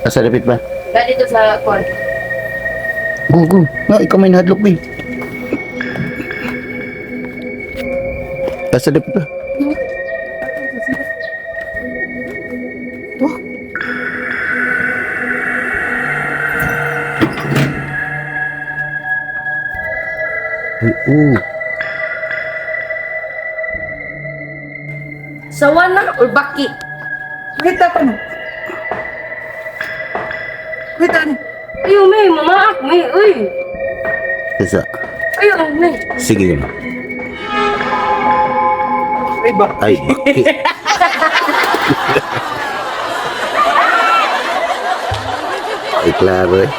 Asa dapit ba? Dito sa kwan. Go, go. Nga, ikaw may nahadlok, bi. Asa dapit ba? To? Ay, oo. Sawana or baki? Kita pa no. Kita ni. Ayo, may, mamaak, may, uy. Asa? Ayo, may. Sige yun. Ay ba? Ay, baki. Ay, klaro eh.